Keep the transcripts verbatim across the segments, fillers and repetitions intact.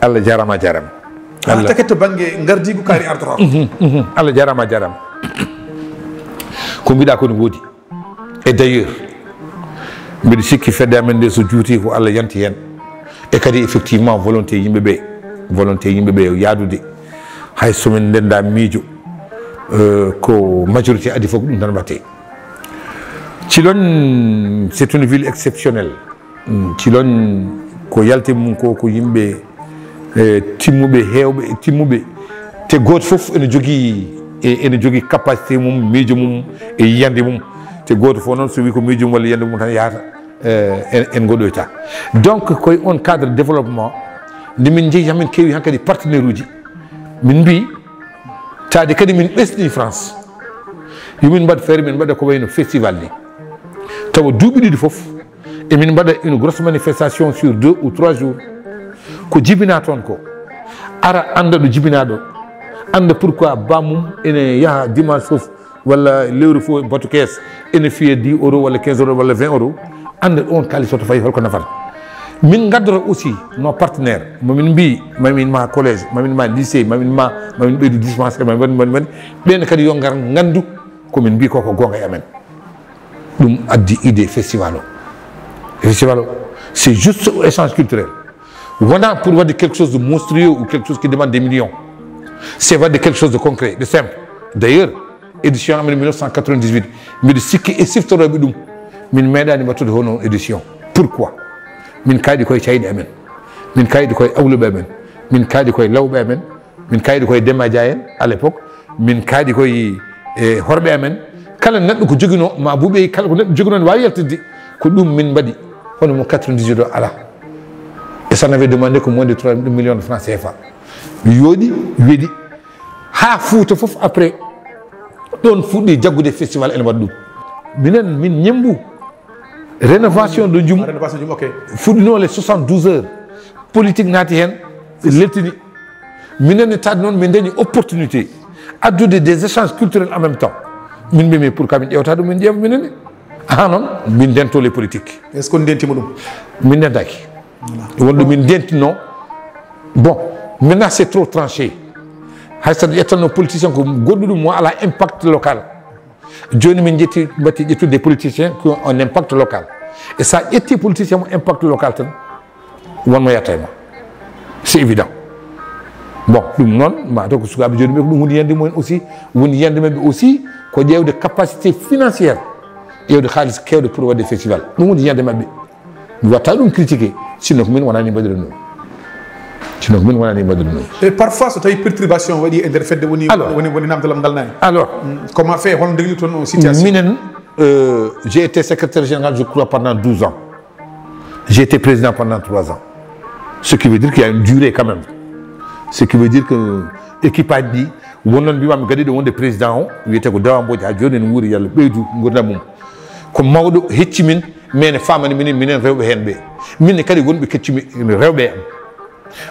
Allah jarama, jarama. Allah taket to bangge ngardigu kaari ardorako. Allah jarama, jarama. Ko mbiɗa ko ne woodi. Et d'ailleurs, mbiɗo sikki fedde amen nde so juuti ko Allah yanti hen. E kadi effectivement volonté yimɓe ɓe, volonté yimɓe ɓe yaadude. Hay somin ndenda miijo, euh, ko majorité adi fof ko ɗum tan mbatte. Cilon, c'est une ville exceptionnelle. Cilon ko yalti mum ko ko yimɓe, e, timmuɓe, heewɓe e timmuɓe. Te gooto fof ene jogii, e, ene jogii capacité mum, miijo mum e yiyannde mum. Te gooto fof noon so wii ko miijo mum walla yiyannde mum tan yahata, e, en, en ngoɗoyta. Donc koye on cadre développement nde min njehi, hamin keewi hankadi partenaire uji. Min mbi taade kadi min ɓesni France, yomin mbaɗ feere min mbaɗa ko wayno festival ni. Tawa duuɓi ɗiɗi fof emin mbaɗa une grosse manifestation sur deux ou trois jours. Ko jibina toon ko, ara annda ɗo jibinaɗo, annda pourquoi bamum ene yaha dimanche fof walla lewru fof batu kees, ene fiye dix euros walla quinze euros walla vingt euros. Annda ɗon kalis oto fayi holko nafata. Min gaddoro aussi nos partenaires, mamin mbi, mamin ma collège, mamin ma lycée, mamin ma, mamin ɓeydu dispensaire, mamin waɗi, mamin waɗi. Ɓen kadi yo ngar ngandu komin mbi ko ko gonga e amen. Ɗum addi idée festival o. Festival o, c'est juste échange culturel. Voilà, pour voir quelque chose de monstrueux ou quelque chose qui demande des millions. C'est voir quelque chose de concret, de simple. D'ailleurs, édition amen mille neuf cent quatre-vingt-dix-huit, mbiɗo sikki e siftoroɓe ɗum, min meeɗani wattude hono édition. Pourquoi? Min kayɗi koye cayɗe amen, min kayɗi koye awluɓe amen, min kayɗi koye lawɓe amen, min kayɗi koye demaja en à l'époque, min kayɗi koye, e, horɓe amen. Kala neɗɗo ko joguino ma buuɓe, kala ko neɗɗo joguino ne wawi yaltidde. Ko ɗum min mbaɗi. Hono mo quatre-vingt-dix-huit o ala. Et ça n'avait demandé que moins de trois millions de francs C F A. Mi yooɗi, weɗi. Ha Fouta fof après ɗon fuɗɗi jaggude festival ene waɗa ɗum. Minen min ñembu rénovation de jum. Rénovation jum, ok. Fuɗɗino les soixante-douze heures. Politique naati hen, leltini. Minen ne taade noon min dañi opportunité addude des échanges culturels en même temps. Min mbi mais pourquoi min ƴewta ɗum min ƴeewa minen ne? Aha, noon min ndento les politiques. Est-ce que on ndentima ɗum? Min ndentaki. Wonde min ndentino. Bon, maintenant c'est trop tranché. Hay so ƴettanno politicien ko goɗɗo ɗum mo ala impact local. Joni min jetti, mbatti ƴettude des politiciens qui ont un impact local. Et sa ƴetti politicien mo impact local tan, wonmo yetta e ma. C'est évident. Bon, ɗum noon mataw ko sukaɓe joni ɓe ko ɗum woni yiyande mumen aussi. Woni yiyande mabɓe aussi ko ƴewde capacité financière, ƴewde haalis kewde pour waɗde festival. Ɗum woni yiyande mabɓe. Mi watta ɗum critiqué, sinno ko min wonani mbaɗiri ɗum. Sinno ko min wonani mbaɗiri ɗum. E parfois so tawi perturbation waɗi e nder fedde woni, alors, woni, woni namdalam ngal nani? Alors, comment fait, holno ndeglirton on situation? Minen, euh, j'ai été secrétaire général, je crois, pendant douze ans. J'ai été président pendant trois ans. Ce qui veut dire qu'il y a une durée quand même. Ce qui veut dire que équipe aji ɗi wonnon mbimami gadiɗo wonde président o wiyete ko Dawa Mbodj, ha joni ne wuuri, yalla ɓeydu gurdam mum. Ko mawɗo hecci min, mais ne famani minen, minen rewɓe hen ɓe. Min kadi wonɓe keccumi rewɓe am.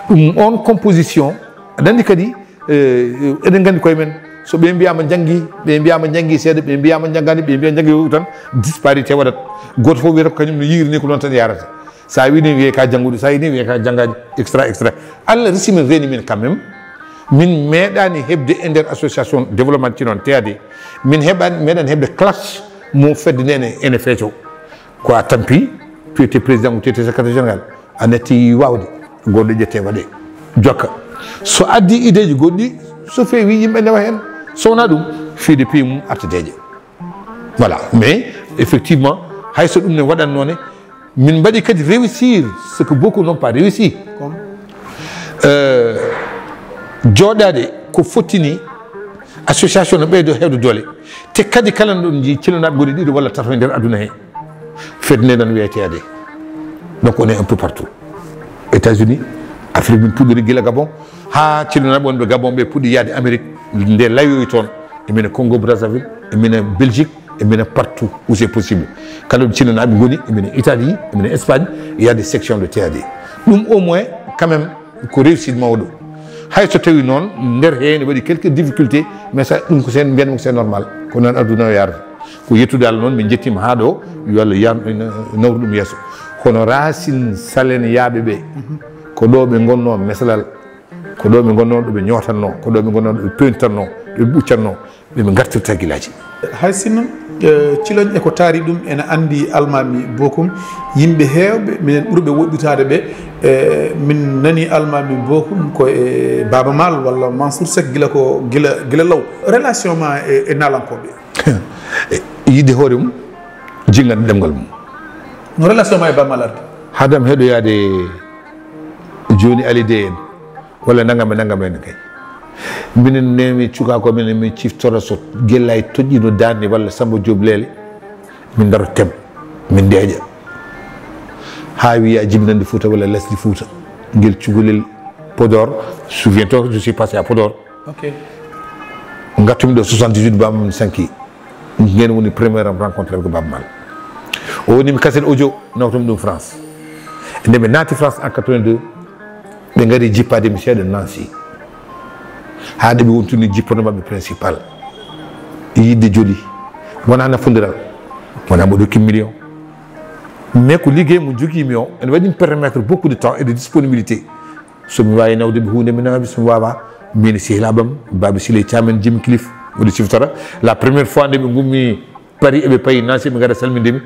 Ɗum on composition, aɗa andi kadi, eh, eɗen gandi koye men. So ɓe mbiyama janggi, ɓe mbiyama janggi seeɗa, ɓe mbiyama janggani, ɓe mbiya janggi tan, disparité waɗat. Goto fof wiyata ko kañum no yiiri ni, ko noon tan yarata. Sa wini wiye ka jannguɗo, sa wini wiye ka janngaji, extra, extra. Allah resi min, reni min quand même. Min meeɗani heɓde e nder association développement ci noon T A D. Min heɓani, meeɗani heɓde clash mo fedde nene ene feeco. Ko a tampi, tu étais président ou tu étais secrétaire général. A natti wawde, goɗɗo ƴette waɗe. Jokka. So addi ideji goɗɗi, so fewi yimɓe ndewa hen. So wona ɗum, fiide piye mum arta deeƴe. Voilà. Mais effectivement, hayso ɗum ne waɗanno ne, min mbaɗi kadi réussir ce que beaucoup n'ont pas réussi. Euh, jooɗaade ko fottini association no ɓeydo heewde doole. Te kadi kala no ɗon njii cilonaɓe goni ɗiɗo walla tato e nder aduna he. Fedde nde nan wiyete ade. Donc on est un peu partout. États-Unis, Afrique, min puɗɗori gila Gabon, ha cilonaɓe wonɓe Gabon ɓe puɗɗi yaade Amérique, nde layoyi toon. Emine Congo Brazzaville, emine Belgique, emine partout où c'est possible. Kala ɗo cilonaɓe goni, emine Italie, emine Espagne, il y a des sections de T A D. Ɗum au moins, quand même, ko réussite mawɗo. Hay so tawi noon, nder he ne waɗi quelques difficultés, mais ça, ɗum ko sen mbiyanmi ko c'est normal. Ko noon aduna o yarata. Ko yettude Allah noon, min njettiima haa ɗo, yo Allah yar-, nawru ɗum yeeso. Kono Racine Salen yaaɓe ɓe, ko ɗo ɓe ngonnoo mesalal, ko ɗo ɓe ngonnoo, ɗo ɓe ñootannoo, ko ɗo ɓe ngonnoo, ɗo ɓe pewnitannoo, ɗo ɓe ɓuccanno, ɓe ɓe ngartirta gilaaji. Hay sinno, eh, Ciloñ e ko taari ɗum ene anndi Almaami Bokum, yimɓe heewɓe, minen ɓurɓe woɗɗitaade ɓe, eh, min nani Almaami Bokum ko e Baaba Maal walla Mansour Seck gila ko, gila, gila law. Relation ma e, e naalankooɓe? Yiɗde hoore mum, jinngande ɗemngal mum. No relation ma e Baaba Maal ardi? Haadam heɗoyaade jooni Ali Dey en, walla nanngam e nanngam en kay. Minen nemi cukaaku amen, min ciftora so Gellay toƴƴiino daande walla Samba Diop Leele, min ndaro tem, min ndeeƴa. Haa wiya jibinande Fuuta walla lesdi Fuuta, ngel cukalel Podor, souviens-toi, je suis passé à Podor. Ok. Ngartumi ɗo soixante-dix-huit, bam sanki. Ngeen woni première am rencontre avec Baaba Maal. O woni mi cassette audio, nawtumi ɗum France. Nde mi naati France en quatre-vingt-deux, ɓe ngari jippaade mi seeɗa Nancy. Haa nde ɓe wontuni jippono maɓɓe principal. Yiɗde joli. Wonaa nafondiral. Wonaa mboɗo hokki million. Mais ko liggey mo jogii mi o, ene waɗi mi permettre beaucoup de temps et de disponibilité. So mi waawi nawde ɓe huunde, mi nawa ɓe. So mi waawaa, min e sehilaaɓe am, Baaba Siley Caam en Jimmy Cliff, mboɗo siftora. La première fois nde ɓe ngummi Paris, eɓe payi Nancy, ɓe ngara salminde mi,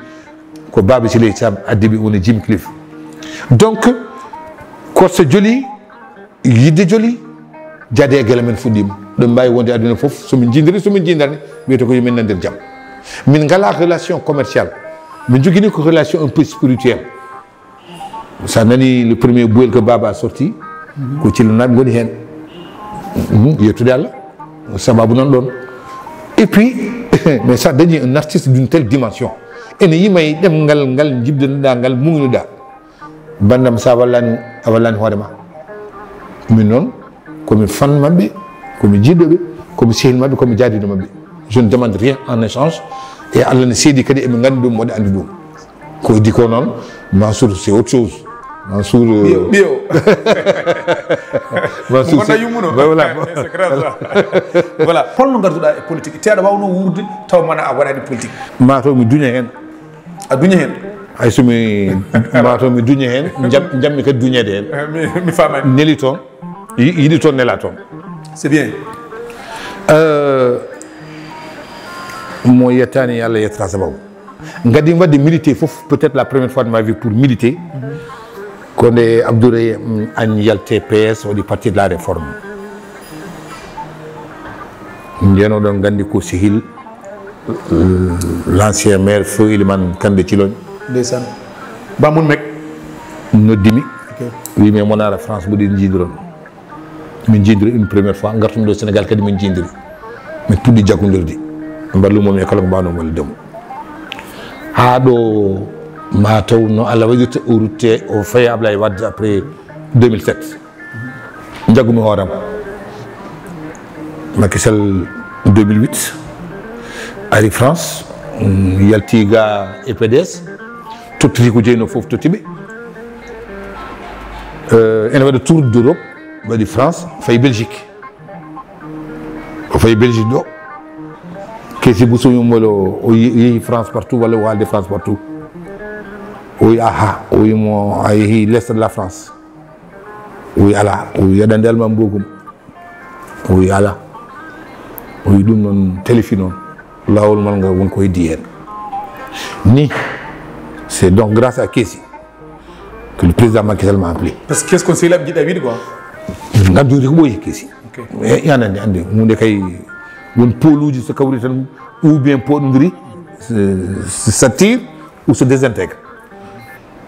ko Baaba Siley Caam addi ɓe, woni Jimmy Cliff. Donc, ko so joli, yiɗde joli, jaade e gila men fuɗɗiima. Ɗum mbaawi wonde aduna fof, so min njiidiri, so min njiidarni, wiyata ko yo min nandir jam. Min ngalaa relation commerciale. Min njogini ko relation un peu spirituelle. So a nani le premier Buel que Baba a sorti, ko Cilonaaɓe ngoni heen. Mhm, yettude Allah, sababu noon ɗoon. Et puis, mais ça dañi un artiste d'une telle dimension. Ene yima e ɗemngal ngal njibdanoɗaa ngal, muñnoɗaa. Banndam, so a wallaani, a wallaani hoore ma. Min noon, ko mi fan maɓɓe, ko mi jiɗɗo ɓe, ko mi sehil maɓɓe, ko mi jaadiiɗo maɓɓe. Je ne demande rien en échange. Et Allah ne seedi kadi, eɓe nganndi ɗum, mboɗo anndi ɗum. Ko heddi ko noon, Mansour, c'est autre chose. Mansour, euh, ɓiyo, ɓiyo. Mansour, c'est, yummuno. Voilà. C'est grave, ça. Voilà. Holno ngarduɗaa e politique? Te aɗa waawno wuurde taw mana a waɗaani politique. Maa taw mi duña heen. A duña heen? Hay so mi, maa taw mi duña heen, jam-, jammi kadi duñeede heen. Eh, mi, mi faamaani. Neli toon, yi-, yiɗi toon, nela toon. C'est bien. Euh, mo yettaani, yo Allah yettaa sababu. Ngadi mi waɗde milité fof, peut-être la première fois de ma vie pour militer. Ko nde Abdourahim Agne yalti P S, waɗi Parti de la Réforme. Ndeen oɗon nganndi ko sehil, euh, l'ancien maire feu Elimane Kandé Ciloñ. Ndeysaan. Bammun Mek. Noddi mi. Ok. Wi mi, "Mon ara France, mboɗo njiidiron." Min njiidiri une première fois, ngartumi ɗo Sénégal kadi min njiidiri. Min puɗɗi jaggondirde. Mballumo mi e kala ko mbaawno wallude mo. Haa ɗo ma taw no Allah waɗirta o rutte, o faya Ablaye Wade après deux mille sept. Njaggumi hoore am. Macky Sall deux mille huit, ari France, mm, yalti ga e P D S, tottiti ko jeyno fof, totti ɓe. Euh, ene waɗa tour d'Europe, waɗi France, fayi Belgique. O fayi Belgique ɗo. Kesi Bousso Yumbol o, o ye-, yehi France partout, walla o haalde France partout. O wi, "Aha," o wi mo, "A yehi l'est de la France?" O wi, "Alaa." O wi, "Aɗa anndi Almaami Bokum?" O wi, "Alaa." O wi, "Ɗum noon, téléfi noon. Laawol mal ngal won ko heddi heen." Ni, c'est donc grâce à Kesi que le président Macky Sall m'a appelé. Parce que Kesi kon sehilaaɓe njiɗɗaa wiide quoi. Ngam jogii ko ɓooyi Kesi. Ok. E, yan anndi, anndi. Huunde kay, won pooluuji so kawri tan, ou bien poɗondiri, se, se s'attire ou se désintègre.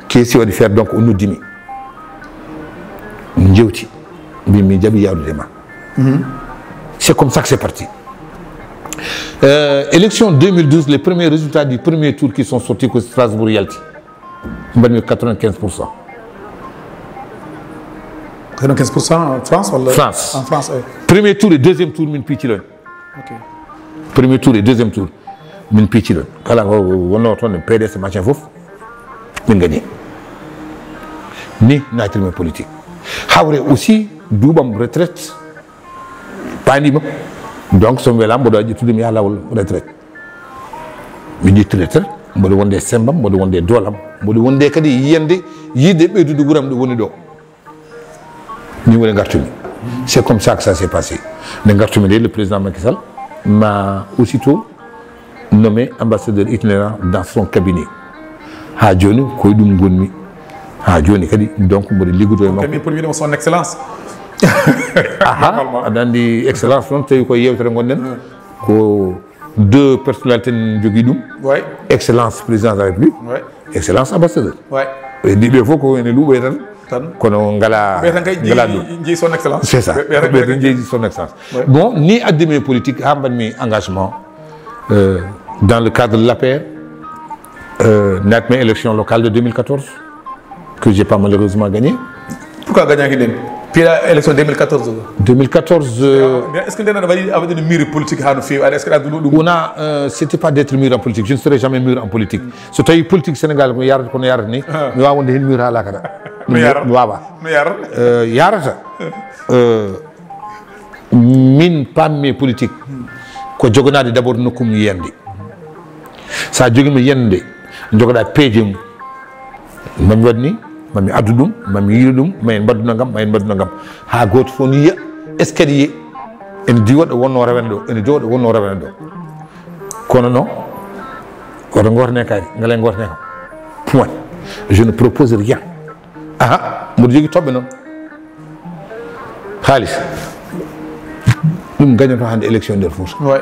Kesi waɗi faire, donc o noddi mi. Min njewti. Mbi mi jaɓi yaadude ma. Mhm. C'est comme ça que c'est parti. Euh, élection deux mille douze, les premiers résultats du premier tour qui sont sortis ko Strasbourg yalti. Mbaɗmi quatre-vingt-quinze pour cent. Quatre-vingt-quinze pour cent en France walla? France. En France, oui. Premier tour et deuxième tour, min piccilon. Ok. Premier tour et deuxième tour, min piccilon. Kala ko wonno toon, P D S, machin fof, min gagné. Ni naatirmi politique. Hawre aussi, duuɓam retraite, paandiima. Donc, so mi welaama, mboɗo wawi ƴettude mi yaha laawol retraite. Mi ƴetti retraite, mboɗo wonde e sembam, mboɗo wonde e doolam, mboɗo wonde kadi yiyande, yiide ɓeydude wuram ɗo woni ɗo. Min woni gartumi. C'est comme ça que ça s'est passé. Nde gartumi nde, le président Macky Sall m'a aussitôt nommé ambassadeur itinérant dans son cabinet. Ha joni ko e ɗum gonmi. Ha joni kadi, donc, mboɗo liggodo e makko. Kadi pour wiide mo son excellence. Aha, normalement. Aɗa andi excellence noon, tawi ko yewtere gonɗen. Hmm. Ko deux personnalités ne jogii ɗum. Ouais. Excellence président de la République. Ouais. Excellence ambassadeur. Ouais. E ɗiɗo fof ko ene luuɓe tan. Tan. Kono ngala, ɓe tan kay ngala jeyi, ɗum. Jeyi son excellence. C'est ça. Ɓe, ɓe tan ɓe kay tan jeyi son excellence. Ouais. Bon, ni addi mi politique, ha mbaɗmi engagement, euh, dans le cadre de l'A P R, euh, natmi élection locale de deux mille quatorze, que j'ai pas malheureusement gagné. Pourquoi gagnaki ɗen? Piiɗa élection deux mille quatorze o. Deux mille quatorze, euh, mais est-ce que nden aɗa waɗi, a waɗino mûri politique ha no feewi? Aɗa, est-ce que aɗa anduno ɗum? Wona, euh, c'était pas d'être mûr en politique. Je ne serai jamais mûr en politique. So tawi politique Sénégal ko yarata, kono yarata ni, ah, mi wawa wonde hen mûr ha lakara. No yara. Mi wawa. No yara. Euh, yarata. Euh, min pammi politique ko joganade d'abord nokkum yiyande. Sa jogima yiyande, jogoɗa peeje mum. Mami waɗ ni, mami addu ɗum, mami yiiɗo ɗum, ma en mbaɗdu nagam, ma en mbaɗdu nagam. Ha goto fof ni yiya, est-ce que yiye? Ene diwa ɗo wonno rewene ɗo, ene diwa ɗo wonno rewene ɗo. Kono non, oto gorne kadi, ngala gorne kam. Point. Je ne propose rien. Aha, mboɗo jogii toɓɓe noon. Haalis. Ɗum gañoto hannde élection nder Fouta. Ouais.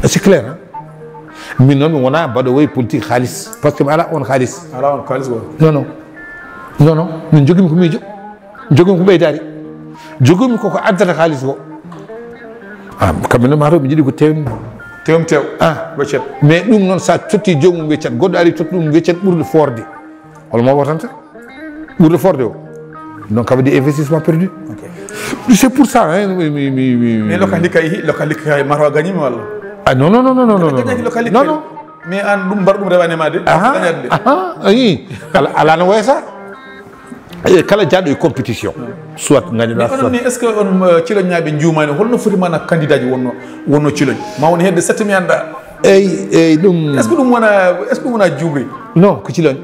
C'est clair, hein? Min noon mi wona mbaɗo woy politique haalis. Parce que mi ala on haalis. Ala on haalis, quoi. Non, non. Non, non. Min jogimi ko miijo. Jogimi ko ɓeydaari. Jogimi koko addata haalis ko. Ah, kamɓe noon maa taw ɓe njiɗi ko tewmi. Tewmi tew. Ah. Weccet. Mais ɗum noon sa totti joomum weccet, goɗɗo ari totti ɗum weccet ɓurɗo forde. Hol mo wotanta? Ɓurɗo forde o. Donc, ça veut dire investissement perdu. Ok. C'est pour ça, hein, mi, mi, mi, mi, mais local hikka, hi-, local hikka, mataw a gañima walla? Ah, non, non, non, non, non, non, non. Gañaki local hikka. Non, non. Mais an ɗum mbar ɗum rewane ma de. Aha, gañat de. Aha, ayi. Ala, ala no wayata. E kala jaaɗo e compétition. Hmm. Soit gañoɗa, mais onon soit ni, est-ce que on, euh, Ciloñnaaɓe njuumani holno foti mana candidat ji wonno, wonno Ciloñ? Ma woni hedde sept mi anda. Eyyi, eyyi, ɗum. Est-ce que ɗum wona, est-ce que ɗum wona juuɓri? Non, ko Ciloñ.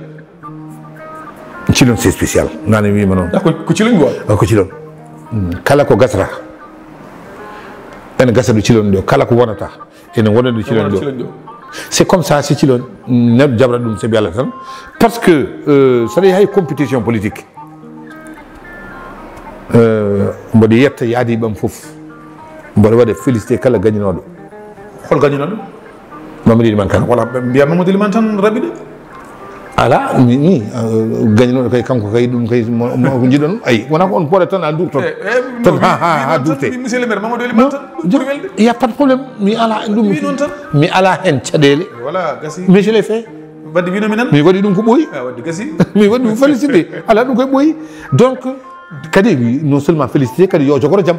Cilon, c'est spécial. Nane wiima noon. Ah, ko, ko Cilon quoi? Ah, ko Cilon. Mm. Kala ko gasata. Ene gasa ɗo Cilon ɗo. Kala ko wonata. Ene wona ɗo Cilon ɗo. C'est comme ça, si Cilon neɗɗo jaɓra ɗum, c'est bien tan. Parce que, euh, saɗa hay compétition politique. Euh, mboɗo yetta yaadi ɓam fof. Mboɗo waɗa félicité kala gañinooɗo. Hol gañinooɗo? Mamadou Elimane Kane. Wala, ɓe mbiya Mamadou Elimane tan raɓi de. Ala, mi, mi, euh, gañinooɗo kay, kanko kay, ɗum kay, mo, mo ko jiɗon. Ayi, wona ko on pooɗa tan, a duurton. Eh, eh, tan, no, ha, ha, ha, duurte. Monsieur le maire, Mamadou Elimane tan, ɗum ɓuri welde. Il y a pas de problème. Mi ala ɗum. Mi non tan. Mi ala hen caɗeele. Voilà, gasi. Mais je l'ai fait. Wadde wino mi nan. Mi waɗi ɗum ko ɓooyi. Ah, wadde gasi. Mi waɗi ɗum félicité. Ala ɗum koye ɓooyi. Donc, kadi, non seulement félicité, kadi yo jogoro jam.